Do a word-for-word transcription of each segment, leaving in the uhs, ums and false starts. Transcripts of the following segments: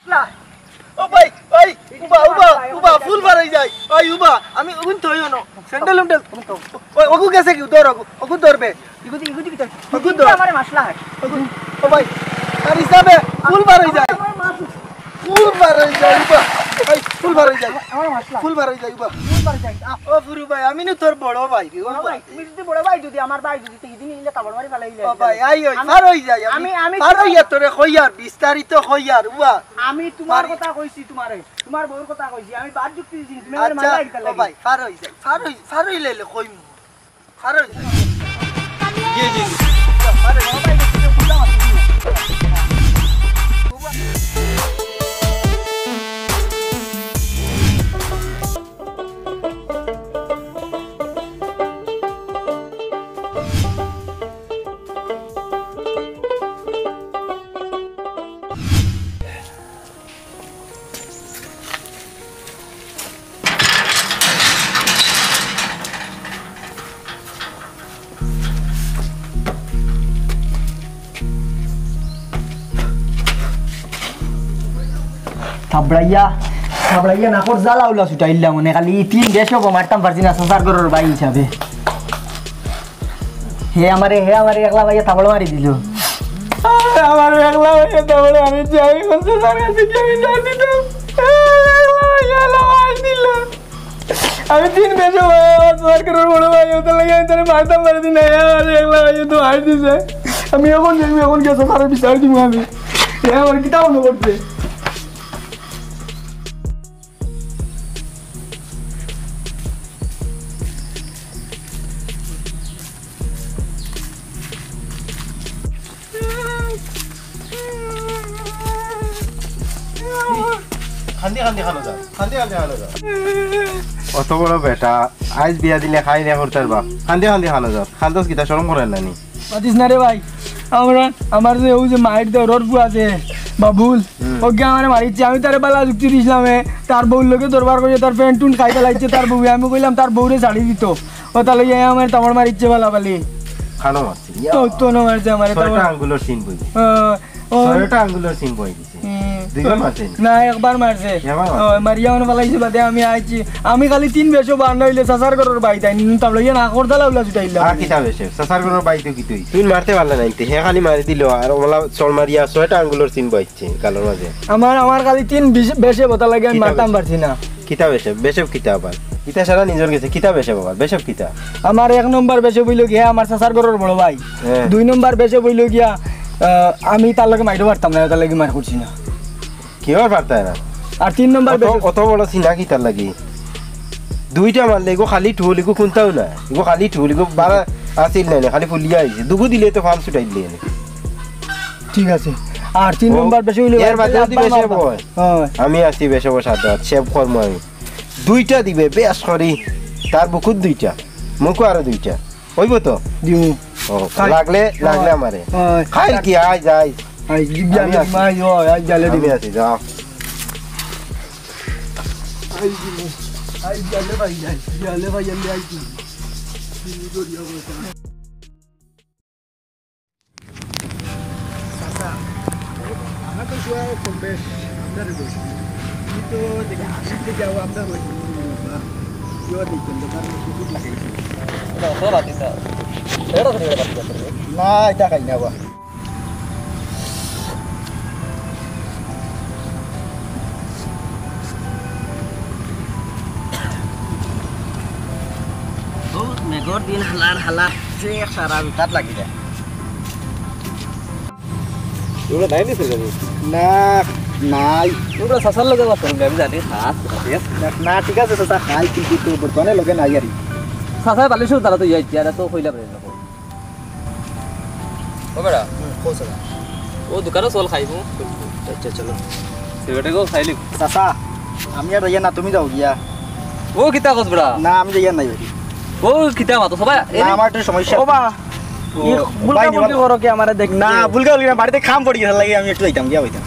ও ভাই, ভাই, উবা, উবা, উবা, ফুল বার অই যায়। ওই উবা, আমি অগুন থইও না। স্যান্ডেল উন্ডেল। ওই, অগু গেছে কি? ধর অগু, অগু ধরবে। ইগুদি, ইগুদি কিতা? অগু ধর। আমারে মাসলা হয়। অগু, ও ভাই, তার হিসাবে ফুল বার অই যায়। ফুল বার অই যায়, উবা। ভাই, ফুল বার অই যায়। আমার মাসলা। ফুল বার অই যায়, উবা। ফুল বার অই যায়। আ, ও ফুরু ভাই, আমি নু তোর বড় ভাই রে, ও বড় ভাই। ভাই। তুমি যদি বড় ভাই যদি আমার ভাই যদি তুই দিন ইলে কাপড় মারি ফালাই ও ভাই, আই ওই, আমি, পার অই যাই, আমি, আমি, আমি পার অইয়া তোরে কইয়ার, বিস্তারিত কইয়ার, উবা। আমি তোমার পারি। কথা কইছি তোমারে, তোমার বউর কথা কইছি, আমি বাদ যুক্তি দিছি, তুমি আমার আচ্ছা, মারলা কিতা ও লাগি? ভাই, পার অই যাই, পার অই, পার অইলে কইমু, পার অই যাই। জি, জি, জি। থাবড়াইয়া, থাবড়াইয়া নাকর জ্বালা উলা ছুটাইলাম, মানে খালি ই তিন বেশও মারতাম পারছি না, চাচার ঘরর ভাই হিসাবে। হে আমারে, হে আমারে একলা ভাইয়া থাবড় মারি দিল। আরে আমারে একলা ভাইয়া থাবড় মারি দিল, আমি কোন চাচার কাছে কি আমি জানি না। আরে একলা ভাইয়া একলা মারি দিল। আমি তিন বেশও ভাই, আমার চাচার ঘরর বড় ভাই, ওটার লাগি আমি তারে মারতাম পারি না, হে আমারে একলা ভাইয়া তো মারি দিছে। আমি এখন যাইমু, এখন গেছে তারে বিচার দিমু আমি। হে আমার কিতা মনে করছে? কান্দি কান্দি কানো যার, কান্দি কান্দি কানো যার। অত বড় বেটা, আইজ বিয়া দিলে খাই রে করতার বাপ। কান্দি কান্দি কানো যার, কান্দস কিতা শরম করে না নি? মাতিস না রে ভাই, আমরা, আমার যে অউ যে মাইর দেওরর ফুয়া আছে, বাবুল, হুম। অগিয়ে আমারে মারিছে, আমি তারে বালা যুক্তি দিছলাম, এ, তার বউর লগে দরবার করিয়া তার প্যান্ট টুন্ট খাই ফালাইছে তার বউয়ে, আমি কইলাম তার বউরে ছাড়ি দিত, অটা লইয়া আমারে থাবড় মারিছে বালা বালি। কানো মারছে? ইয়া। তো, তো না মারছে আমারে ছয়টা থাবড়। আঙ্গুলর সিন বই। আহ, ও। ছয়টা আঙ্গুলর সিন বই দিছে। হুম। দুইবার মারছে নি? না, একবার মারছে। একবার মারছে? ও, মারিয়া অনো ফালাইছে বাদে আমি আইছি। আমি খালি তিন বেশও বার না অইলে চাচার ঘরর ভাই তাই নি, থাবড়াইয়া নাকর জ্বালা উলা ছুটাইলাম। আর কিতা বেশে? চাচার ঘরর ভাই তো কিতা অইছে? তুমি মারতে পারলে না ইতে, হে খালি মারি দিল, আর অলা চড় মারিয়া ছয়টা আঙ্গুলর সিন বই। জি, গালর মাঝে। আমার, আমার খালি তিন বিশ-, বেশে বতা লাগে, আমি কিতা মারতাম বেশে? পারছি না। কিতা বেশে? বেশে কিতা আবার? ইতা সারা নিজর গেছে, কিতা বেশে বাবা? বেশে কিতা? আমার এক নম্বর বেশে বইল গিয়া আমার চাচার ঘরর বড় ভাই। হ্যাঁ। দুই নম্বর বেশে বইল গিয়া, আহ, আমি তার লগে মাইরও পারতাম না, তার লাগি মার করছি না। কিওর পারতায় না? আর তিন নম্বর অত, বেশে অত বড় সিনা কিতার লাগি? দুইটা মারলে ইগু খালি ঠুল, ইগু কুন্তাও না। ইগু খালি ঠুল, ইগু বাড়া আছিল না, খালি ফুলিয়া আইছে। দুগু দিলে তো ফাম ছুটাই দিলে। ঠিক আছে। আর তিন ও, নম্বর বেশে অইলে এর বাদে যদি বেশে বয়। হয়। আমি আছি বেশে বয় সাত আট, সেভ করমু আমি। দুইটা দিবে, বেশ করি। তার বুকুত দুইটা, মুখো আরো দুইটা। অইবো তো? দিমু। ও, খাই। লাগলে, লাগলে আমারে। হয়। খাই কি, আয়, যাই। আই, দিবি আমি আমি আছি। মাই, ও, আই, জালে আমি দিবি। আছি, যাও। আই দিমু। আই, জালে ভাই, আই, জালে ভাই, আমি আই দিমু। চাচা, আমরা তো সবাই কম বেশ আমরার বয়সী। কিন্তু দেখি আশির দিকে আবার আমরার বয়সী। ইয়ে দেখবেন, দোকান কিছু কিছু। না, এটা খাই না বা। বহুত মেঘর দিন হালার হালা, সে এক সারা ভিতর লাগি যায়। তোমরা নাই নি ফেলে? না, নাই। তোমরা চাচার লগে মাতো না, আমি জানি, খাস, খাস। না, ঠিক আছে, চাচা, খাই, কিন্তু তো বর্তমানে লগে নাই আর কি। চাচায় বালিশর দ্বারা তো ইয়া, ইয়া, তো কইলাম রে। ও বেটা। হুম, কও চাচা। ও দোকানো চল খাইমু। আচ্ছা, চলো। সিগারেট গো খাইলি। চাচা, আমি আর যাইয়ার না, তুমি যাও গিয়া। ও কিতা কস বেটা? না, আমি যাইয়ার নাই বাড়ি। ও কিতা মাতো সবাই? না, আমার একটু সমস্যা। ও বা, ও, ই ভুলকা ভাই, ভুলকি নিবা। করো কি আমারে দেখতে? না, ভুলকা ভুলকি না, বাড়িতে কাম পড়ি গেছে, লাগে আমি একটু যাইতাম গিয়া বইতাম।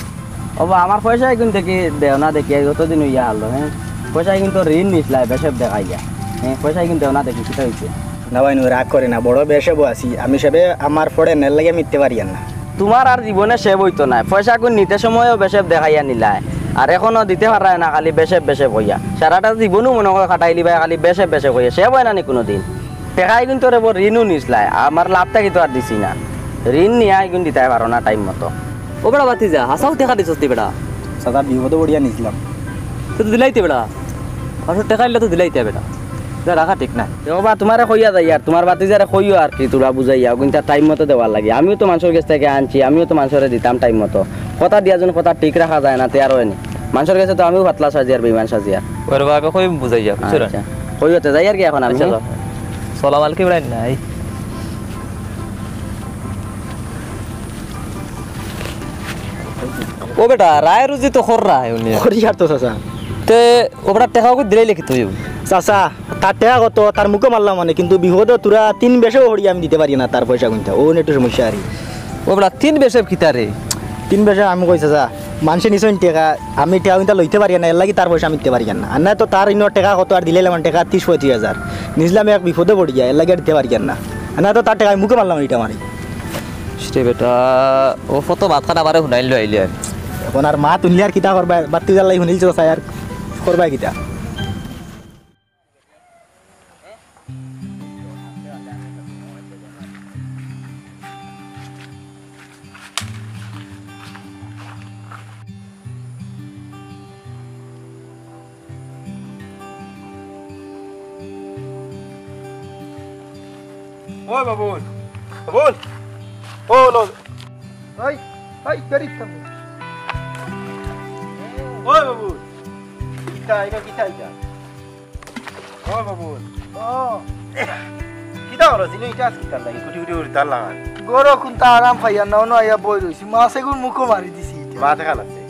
ও বা, আমার পয়সা কিন্তু দেখি দেও না দেখি, এই যতদিন অইয়া হারলো, হ্যাঁ? পয়সা কিন্তু ঋণ নিছলায়, বেশে দেখাইয়া। হ্যাঁ, পয়সা কিন্তু দেও না দেখি, কিতা অইছে? না ভাই, নু রাগ করে না, বড় বেশে বউ আছি। আমি সবে আমার ফড়ে নের লাগে মিথ্যে পারি আর না। তুমার আর জীবনে সেভ অইতো নায়। পয়সাগুন নিতে সময়ও বেশেব দেখাইয়া নিলায়, আর এখনো দিতে পাররায় না, খালি বেশেব বেশেব কইয়া। সারাটা জীবনও মনো করো কাটাইলিবায় খালি বেশেব বেশেব কইয়া, সেভ অয় না নি কুনুদিন। টেকা ইগুন তো রেবো ঋণও নিছলায়, আমার লাভটা কিতা আর দিছি না। ঋণ নিয়া ইগুন দিতায় পারো না টাইম মতো। ও বেটা ভাতিজা, হাছাউ টেকা দিছস নি বেটা? চাচা, বিপদো পড়িয়া নিছলাম। তে তো দিলাইতে বেটা, মানষর টেকা নিলে তো দিলাইতে বেটা। যা রাখা ঠিক নায়। এ বাবা, তুমারে কইয়া যাইয়ার, তুমার ভাতিজারে কইও আর কি, থুড়া বুঝাইয়া, অগুইনতা টাইম মতো দেওয়ার লাগি। আমিও তো মানষর গেছ থাকি আনছি, আমিও তো মানষরে দিতাম টাইম মতো। কথা দিয়া যেন কথা ঠিক রাখা যায় না, তে আর অয় নি। মানষর গেছে তো আমিও পাতলা সাজিয়ার, বেইমান সাজিয়ার। ওরে বাবা, কই বুঝাইয়া, বুঝছো না? আচ্ছা, কইও তে, যাইয়ার কি এখন আমি? আচ্ছা, যাও। সালাম আলাইকুম, বেটা নাই। ও বেটা, রায় রুজি তো কররা হে উনি। করিয়ার তো চাচা। তে ও বেটা টেকা ওকে দিলাইলে কিতা অইবো? চাচা, তার টেকা কত, তার মুখো মারলাম মানে, কিন্তু বিপদো থুড়া তিন বেশেব করি আমি দিতে পারি না তার পয়সাগুইনতা, অউ একটু সমস্যা আর কি। ও বেটা, তিন বেশেব কিতা রে? তিন বেশেব আমি কই চাচা, মানষে নিছইন টেকা, আমি টেকাগুইনতা লইতে পারি না, এরলাগি তার পয়সা আমি দিতে পারি না। আর না তো তার ইনো টেকা কত আর দিলাইলাম মানে টেকা তিশ পয়ত্রিশ হাজার। নিছলাম এক বিপদো পড়িয়া, এরলাগি আর দিতে পারি না। আর না তো তার টেকা আমি মুখো মারলাম ইটা মারি। ইস রে বেটা, ও কত মাত খান আমারে হুনাইল লইলে আর। এখন আর মাত হুনলে আর কিতা করবায়, ভাতিজার লাগি হুনিল তো চাই আর করবায় কিতা? ওই বাবুল, বাবুল, ও লো। ওই, ওই, বেরিয়ে থাকো। ওই বাবুল, কিতা, ইটা কিতা, ইটা? ও বাবুল। ও। কিতা করো? জিনো ইটা আজ কিতা লাগে? কুটি কুটি করি তার লাগান। গরো কুনতা আরাম পাইয়ার না, অনো আইয়া বই রইছি। মাছ এগুর মুখো মারি দিছি ইটা। মাছ এখান আছে।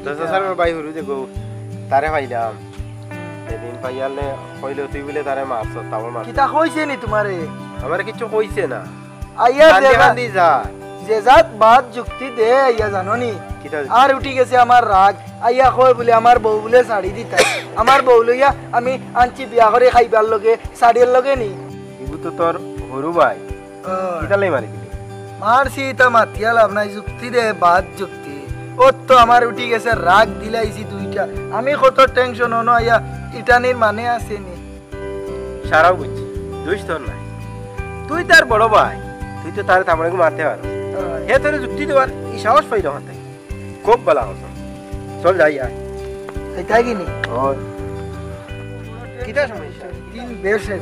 তো কিতা? চাচার ভাই হুরু যে গো, তারে পাইলাম। এদিন পাইয়ালে কইলো তুই বুলে তারে মারছ, তাও মার। কিতা কইছে নি তুমারে? আমারে কিচ্ছু কইছে না। আইয়া কান্দি যে কান্দি যা। যে জাত বাদ যুক্তি দে আইয়া জানো নি? কিতা? আর উঠি গেছে আমার রাগ। আইয়া কয় বুলে আমার বউ বুলে ছাড়ি দিতা। আমার বউ লইয়া আমি আনছি বিয়া করি খাইবার লগে, ছাড়ির লগে নি। ইগু তো তোর হুরু ভাই। ও। কিতা লাই মারি দিলি? মারছি ইতা মাতিয়া লাভ নাই, যুক্তি দে, বাদ যুক্তি। ও তো আমার উঠি গেছে, রাগ দিলাইছি দুইটা। আমি কত টেনশন অনো আইয়া ইটানির মানে আছে নি? সারাও বুঝছি, দুষ তোর নাই। তুই তার বড় ভাই, তুই তো তারে তামানে মারতে পারো। হয়। হে তোরে যুক্তি দেওয়ার ই সাহস পাইল কোথা থাকি? খুব ভালা কথা। চল যাই আয়। এই তাই কি নি? ওই। কিতা সমস্যা? তিন বেশেব।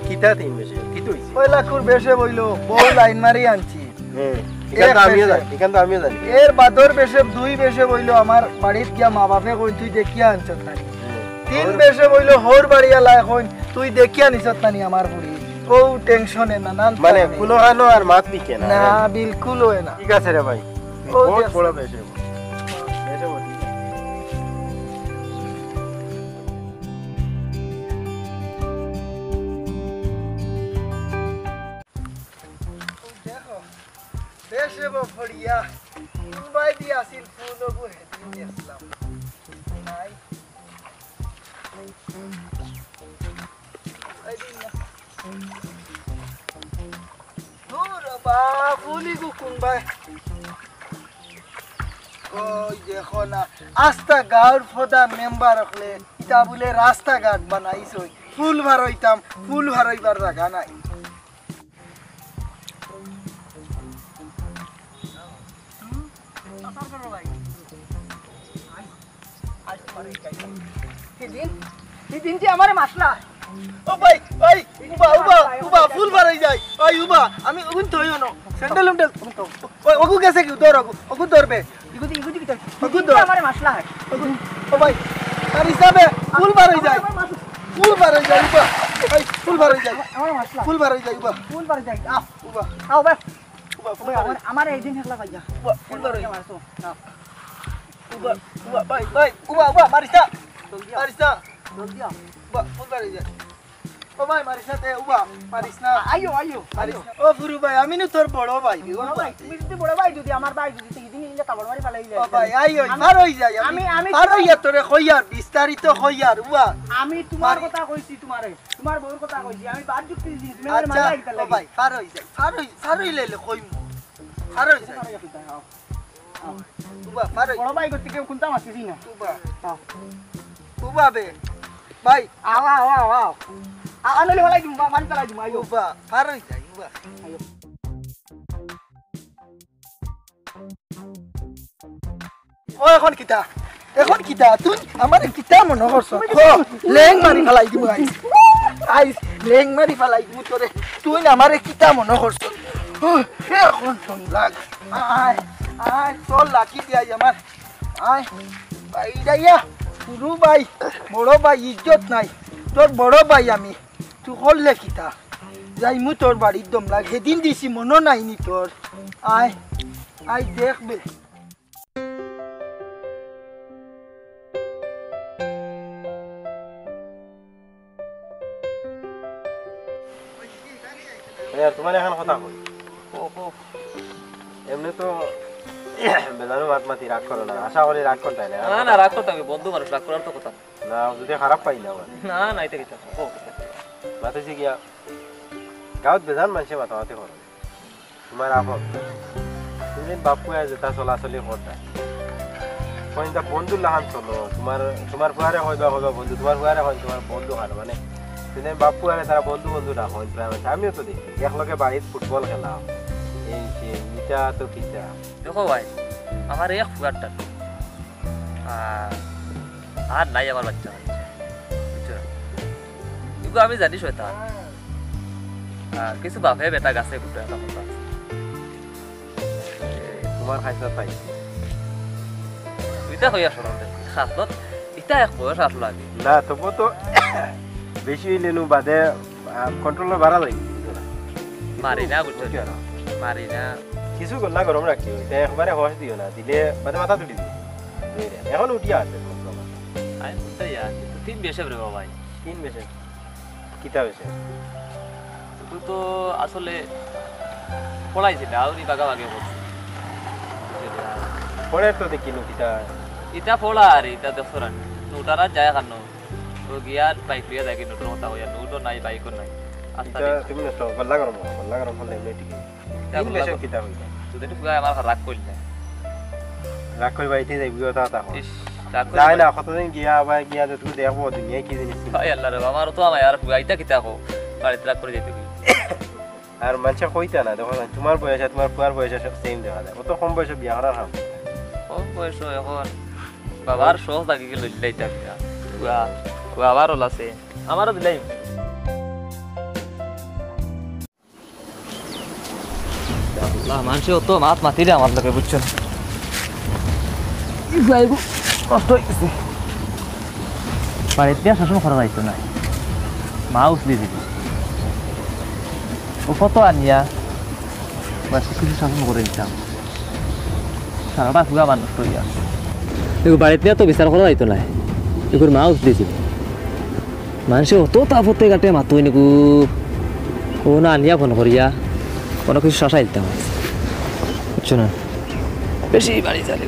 কিতা তিন বেশেব? কিতা হইছে? পয়লা কুর বেশেব অইলো, বউ লাইন মারি আনছি। হুম। এক ইখান তো আমিও বেশেব। জানি, ইখান তো আমিও জানি। এর বাদর বেশেব, দুই বেশেব অইলো আমার বাড়িত গিয়া মা বাপে কইন, "তুই দেখিয়া আনছত নানি।" হুম। তিন বেশেব অইলো হউর বাড়িয়ালায় কইন, "তুই দেখিয়া নিছত নানি আমার ফুড়ি।" ও টেনশনে নানান মানে, কারণে। কুনোখানো আর মাত নিকে না, না, হ্যাঁ? বিলকুল অয় না। ঠিক আছে রে ভাই। ও বহুত দেখো। বড় বেশেব। বেশেব অইছে। দেখো, বেশেব ফড়িয়া, ফুল বাই দি আছিল, ফুল ওগু হেদিন দেখলাম। নাই। এই দিন না। দূর বা, ফুল ইগু কুনবায়? ওই দেখো না, আস্তা গাঁওর ফদা মেম্বার অকলে ইতা বুলে রাস্তাঘাট বানাইছইন। ফুল ভারইতাম, ফুল ভারইবার জাগা নাই। হিদিন, হিদিন যে আমারে মারলা। ও ভাই, ভাই, উবা, উবা, উবা, ফুল ভারই যায়। ওই উবা, আমি ওগুন থইও না। স্যান্ডেল উন্ডেল। ওই, ওগু গেছে কি? ধর ওগু, ওগু ধরবে। ইগুদি, ইগুদি কিতা? ওগু হিদিন যে ধর। আমারে মারলা। ওগু, ও ভাই, আর হিসাবে ফুল ভারই যায়। ফুল ভারই যায়, উবা। এই, ফুল ভারই যায়। আমারে মারলা। ফুল ভারই যায়, উবা। ফুল ভারই যায়। আহ। উবা। আও ভাই। উবা, ফুল ওই ভারই আমার, যায়। আমার এই দিন হেকলা পাইয়া। উবা, ফুল ভারই যায়। মারছো। না। উবা, উবা, ভাই, ভাই, উবা, উবা, মারিস না। জলদি আও। মারিস না। জলদি আও। উবা, ফুল ভারই যায়। ও ভাই, মারিস না তে, উবা, মারিস না। আইও, আইও, মারিস আইও। না। ও ফুরু ভাই, আমি নু তোর বড় ভাই, ও বড় ভাই। ভাই, তুমি যদি বড় ভাই, যদি আমার ভাই যদি হিদিন ইলে কাপড় মারি ফালাই দিলে। ও ভাই, আইও, আমি, ভারই যাই, আমি, আমি, আমি ভারই যাই তোরে কইয়ার, বিস্তারিত কইয়ার, উবা। আমি তোমার মারি- কথা কইছি তোমারে, তোমার বউর কথা কইছি, আমি বাদ যুক্তি দিছি, তুমি আমার আচ্ছা, মারা একদম ও লাগি। ভাই, ভারই যাই, ভারই, ভারই লাইলে কইমু। পার অই যাই। উবা, পার অই। বড় ভাই, গতিকে কোনটা মাতিছি না? উবা। হ্যাঁ। উবা বে। ভাই। আও, আও, আও, আও। আ-, আনলে ফালাই দিমু, মা-, মারি ফালাই দিমু, আইও। উবা, পার অই যাই, উবা। আইও। ও, এখন কিতা? এখন কিতা? তুই আমারে কিতা মনো করছস? ও, লেং মারি ফালাই দিমু আইজ। আইজ লেং মারি ফালাই দিমু তোরে। তুই আমারে কিতা মনো করছস? ও, এখন শোন লাগ। আয়, আয়, তোর লাকি দিয়া আমার। আয়, ভাই যাইয়া, গুরু ভাই, বড় ভাই, ইজ্জত নাই। তোর বড় ভাই আমি। তুই করলে কিতা? যাইমু তোর বাড়ির দম লাগ। সেদিন দিছি মনো নাই নি তোর। আয়, আয় দেখ বে। এ, তোমার এখন কথা কই। ও, ও। এমনি তো বেজানো মাত মাতি, রাগ করো না। আশা করি রাগ করতায় না। না, না, রাগ করতাম কি? বন্ধু মানুষ, রাগ করার তো কথা। না, যদি খারাপ পাই না মানে। না, না, এটা কিতা? ও। মাতেছি গিয়া, গাঁওত বেজান মানষে মাতামাতি করে। তোমার আপন। তুমি বাপু আয় যেটা চলাচলি করতা। কইন তা বন্ধুর লাখান চলো। তোমার, তোমার ফুয়ারে কইবা, কইবা বন্ধু, তোমার ফুয়ারে কইন তোমার বন্ধু খান মানে। তুমি বাপু আরে তারা বন্ধু বন্ধু না কইন প্রায় মানষে। আমিও তো দেখি। একলগে বাড়িত ফুটবল খেলা। এই সেই, ইটা তো কিতা। দেখো ভাই, আমার এক ফুয়ার টান। আর, আর নাই আমার বাচ্চা কাচ্চা। বুঝছো না? এগু আমি জানি শয়তান। আর কিছু বাপে বেটা গাছে গুটা এমন কথা আছে। তোমার খাইছা পাই। তুই তা কইয়া শোনাও না। খাসলত, ইটা এক বয়স আসলো আগে। না, তবু তো বেশি অইলে নু বাদে, আহ, কন্ট্রোল বাড়া যায়। মারি না, বুঝছো? বুঝছো না? মারি না। কিছু গলা গরম রাখিও, ইটা একবারে হস দিও না, দিলে বাদে মাথা তুলি দিও। এখন উঠিয়া আছে, বুঝছো না? আরে, উঠতে যা, কিন্তু তিন বেশে রে বাবা ভাই। তিন বেশে? কিতা বেশে? তুই তো আসলে পড়াইছি না, আউরি বাগা বাগি করছি। পড়ে তো দেখি নু কিতা। ইটা পড়া আর ইটা দেখছো না। নুটারা যায় কানো। ও গিয়া বাইক লইয়া যায় কিন্তু কথা কইয়া, নুটো নাই, বাইকও নাই। আস্তা ইটা দিন। তুমি নষ্ট, গলা গরম, গলা গরম হলে এমনি ঠিক। তা তিন বললাম, বেশে কিতা কইতা? যদি একটু ফুয়ায় আমার রাগ করিল না। রাগ করি বাড়িতে যাইবি, ওটা তা হয়। ইস, রাগ করি যায় না, বাড়ি- কতদিন গিয়া আবার গিয়া যেটুকু দেখবো, দুনিয়ায় কি জিনিস ছিল। হায় আল্লাহ রে বাবা, আমার তো আমায় আর ফুয়াইতা কিতা কো, বাড়িতে রাগ করি যাইতে কি? আর মানষে কইতা না, দেখো না, তোমার বয়স আর তোমার ফুয়ার বয়স সব সেম দেখা যায়। অত কম বয়সে বিয়া করার হাম। কম বয়স এখন বাবার শখ লাগি গেল, দিলাইতা কিতা। ফুয়া, ফুয়া আবার ওলা আছে, আমারও দিলাই। আল্লাহ, মানষে অত মাত মাতিরে আমার লগে, বুঝছো না? ই যাইব, নষ্ট হয়ে গেছে। বাড়িত দিয়া শাসন করা যাইতো না, মা উছলি দিব। ও কত আনিয়া, বাস কিছু শাসন করে দিতাম। সারাটা ফুয়া আমার নষ্ট হইয়া। দেখো, বাড়িত নিয়া তো বিচার করা যাইতো না, এগুর মা উছলি দিব। মানষে অত তাফতে গাটে মাতই নিকু। ও না আনিয়া ফোন করিয়া কোনো কিছু শাসাইলতাম। বুঝছো না? বেশি বাড়ি চালে।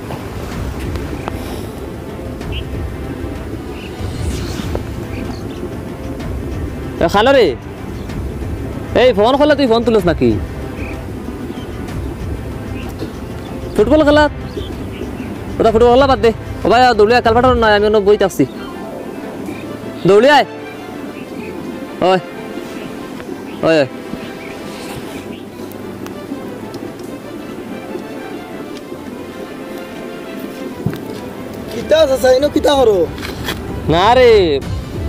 এ, খালো রে। এই ফোন করলে তুই ফোন তুলস নাকি? ফুটবল খেলা? ওটা ফুটবল খেলা বাদ দে। ও ভাই, দৌড়িয়া কালপাটার নাই, আমি অন্য বই থাকছি। দৌড়ি আয়। ওই। ওই, ওই। কিতা আছে, চাইনো কিতা করো? না রে,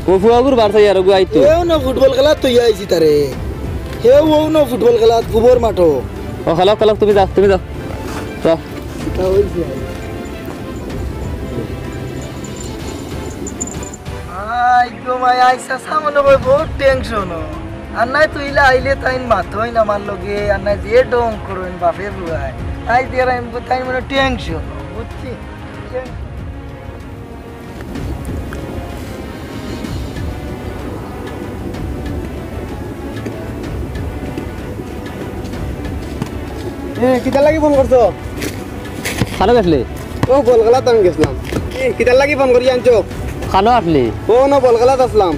ও ফুয়াগুর বার চাই আর ওগু আইতো। এও না ফুটবল খেলাত তো ইয়া আইছি তারে। হেও ও না ফুটবল খেলাত গোবর মাঠো। ও খেলাও, খেলাও, তুমি যাও, তুমি যাও। যাও। কিতা হইছে? আই গো মাই, আই চাচা মনে হয় বহুত টেনশন। আর নাই তুই ইলা আইলে তাইন মাতইন আমার লগে, আর নাই যে ঢং করইন বাপে বুয়ায়। আই দিয়ে আমি তাইন মনে টেনশন, বুঝছি? এ, কিতার লাগি ফোন করছো? খানো গেছলে? ও, বল খেলাত আমি গেছিলাম। এ, কিতার লাগি ফোন করি আনছো? খানো আসলে? ও, না, বল খেলাত আসলাম।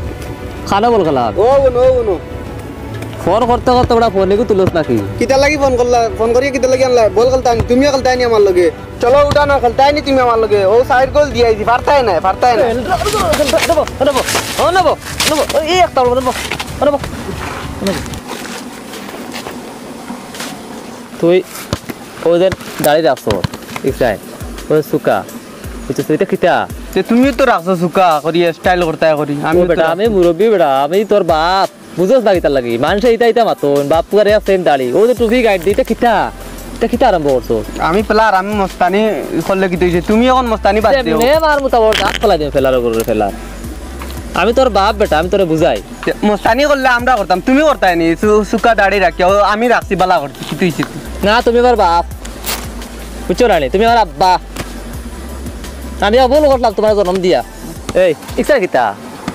খানো বল খেলাত? ও, উনো, ও, উনো। ফোন করতে করতে বেটা ফোন ইগু তুলস না কি? কিতার লাগি ফোন করলা? ফোন করিয়া কিতার লাগি আনলা? বল খেলতায় নি, তুমিও খেলতায় নি আমার লগে। চলো উঠা না, খেলতায় নি তুমি আমার লগে। ও সাইড গোল দিয়া আইছি, পারতায় না, পারতায় না। তুই ও যে দাড়ি রাখছো, ইকসাই, ও সুকা, বুঝছস, ইটা কিতা? তে তুমিও তো রাখছো সুকা করি, স্টাইল করতায় করি। আমি ও বেটা, আমি মুরব্বি বেটা, আমি তোর বাপ। বুঝছস না কিতার লাগি? মানষে ইতা ইতা মাতইন, বাপ পুয়ারে আছে দাড়ি। ও যে টুপি গাইড দি, ইতা কিতা? ইতা কিতা আরম্ভ করছো? আমি প্লেয়ার, আমি মস্তানি করলে কিতা অইছে? তুমি অখন মস্তানি বাদ দেও। এমনে মার মুতা বড় দাঁত ফালাই দিমু, ফেলার উপরে ফেলার। আমি তোর বাপ বেটা, আমি তোরে বুঝাই। মস্তানি করলে আমরা করতাম, তুমি করতায় নি? সু-, সুকা দাড়ি রাখিয়া, ও আমি রাখছি, বালা করছি, কিতা অইছে? না, তুমি আমার বাপ। বুঝছো না নি? তুমি আমার আব্বা। আমি ভুল করলাম তুমারে জনম দিয়া। এই, ইকসাই কিতা?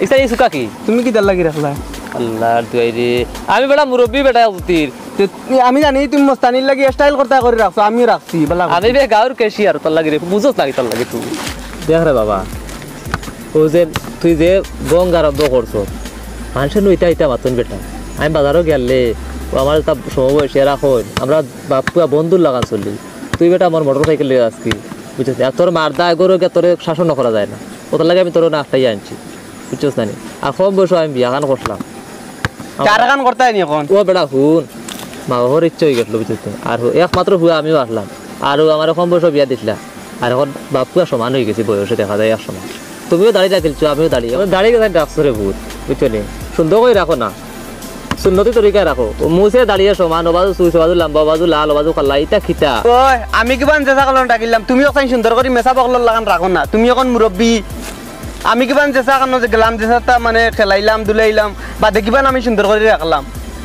ইকসাই ই সুকা কি? তুমি কিতার লাগি রাখলা? আল্লার দুয়াই রে। আমি বেটা মুরব্বি বেটা উতির। তে, আমি জানি তুমি মস্তানির লাগি স্টাইল করতায় করি রাখছো, আমিও রাখছি, বালা করছি। আমি বে গাউর ক্যাশিয়ার, তোর লাগি রে, বুঝছস না কিতার লাগি তুই? দেখ রে বাবা, ও যে তুই যে গং আরম্ভ করছস, মানষে নু ইতা ইতা মাতইন বেটা। আমি বাজারো গেলে, ও আমার একটা সমবয়সী এরা কইন, আমরা বাপ পুয়া বন্ধুর লাখান চলি। তুই বেটা আমার মোটরসাইকেল লইয়া আছস কি? বুঝছস নি? আর তোর মার দায় গরু গিয়া তোরে শাসন না করা যায় না। ওটার লাগি আমি তোরে না আটকাইয়া আনছি। বুঝছস না নি? আর কম বয়সো আমি বিয়া খান করলাম। কার খান করতায় নি অখন? ও বেটা হুন, মা বাবার ইচ্ছা অই গেছিল, বুঝছস নি? আর হু-, একমাত্র পুয়া আমিও আছলাম। আর ও আমারে কম বয়সো বিয়া দিছলা। আর অখন বাপ পুয়া সমান অই গেছি বয়সে, দেখা যায় এক সমান। তুমিও দাড়ি রাখিলছো, আমিও দাড়ি। আমার দাড়ি গেছে রাখছো রে ভূত, বুঝছো নি? সুন্দর করি রাখো না। সুন্নতি তরিকায় রাখো। ও মুছে দাড়িয়ে সমান, ও বাজু সুস, ও বাজু লম্বা, ও বাজু লাল, ও বাজু কালা, ইতা কিতা? ওই, আমি কিবান যেছা কারণে ডাকিলাম, তুমি অখান সুন্দর করি মেছা বকলর লাখান রাখো না। তুমি অখন মুরব্বি, আমি কিবান যেছা কারণে যে গেলাম, যেছাতা মানে খেলাইলাম, দুলাইলাম, বাদে কিবান আমি সুন্দর করি রাখলাম।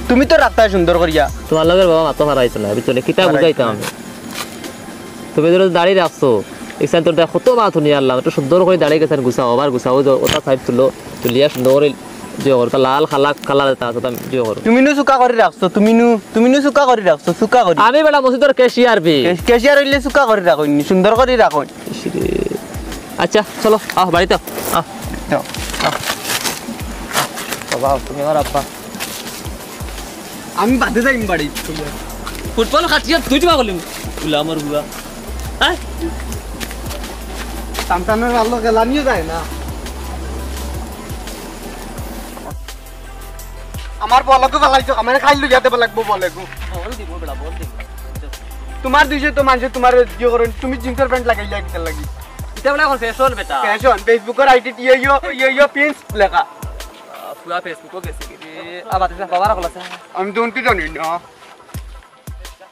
তুমি তো রাখতায় সুন্দর করিয়া। তুমার লগর বাবা মাতো হারাইতো না, বুঝছো নি? কিতা বুঝাইতাম আমি? তুমি ধরো দাড়ি রাখছো, ইকসান তোর দেখ কত মাত হুনি আনলাম, একটু সুন্দর করি দাড়ি গেছান গুছাও, আবার গুছাও, ওই যে ওটা সাইড তুলো, তুলিয়া সুন্দর করি যে করো, তা লাল কালা কালার এটা আছে, ওটা যে করো। তুমি নু সুকা করি রাখছো, তুমি নু, তুমি নু সুকা করি রাখছো, সুকা করি। আমি বেটা মসজিদর ক্যাশিয়ার বে। ক্যাশ-, ক্যাশিয়ার অইলে সুকা করি রাখইন নি, সুন্দর করি রাখইন। ইস রে। আচ্ছা, চলো, আহ, বাড়িত আহ, আহ। যাও, আহ। বাবা, তুমি আমার আব্বা। আমি বাদে যাইম বাড়ি। ফুটবল খাটিয়া তুই জমা করলি। বুলা আমার বুলা। হ্যাঁ? সান্তানের আলো গেলানিও যায় না। আমার বলগু ফালাইছো, আমারে খাইল লইয়া দেবা লাগবো বলগু। বল দিব বেটা, বল দিব। তুমার দুইশো তো মানষে তুমারে ইয়ে করইন, তুমি জিন্সের প্যান্ট লাগাইলা কিতার লাগি? ইটা বেটা অখন ফ্যাশন বেটা। ফ্যাশন, Facebook-র আইডিত ইয়ো, ইয়ো, ইয়ো, ইয়ো, প্রিন্স লেখা। আহ, পুরা Facebook-ও গেছে কি রে? আবার দিছে, বাবার অকল আছে। আমি তো উনতে জানি না।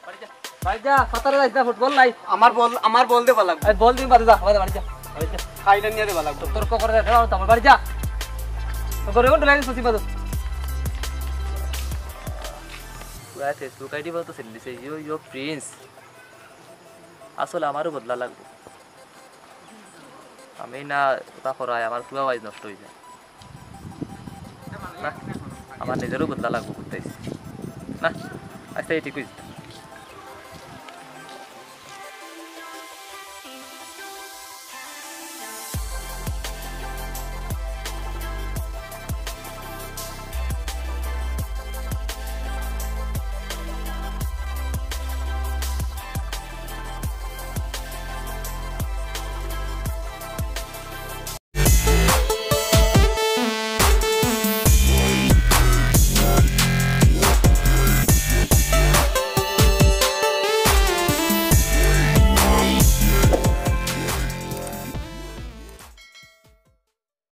বাড়ি যা, বাড়ি যা, ফাতারে যাইস না, ফুটবল নাই। আমার বল, আমার বল দেবা লাগবো। এই বল দিন বাদে যা, বাদে বাড়ি যা, বাড়ি যা। খাইলে নিয়া দেবা লাগবো। তর্ক করে দেখ, আমার বাড়ি যা। তো করে কোন লাইন সসি বাদো। পুরা Facebook আইডি বলতো সেল দিছে, ইয়ো, ইয়ো, প্রিন্স। আসলে আমারও বদলা লাগবো। আমি না ওটা করাই, আমার পুরা ওয়াইজ নষ্ট অই যায়। না, আমার নিজেরও বদলা লাগবো, করতে আইছি। না, আচ্ছা, এই ঠিক অইছে।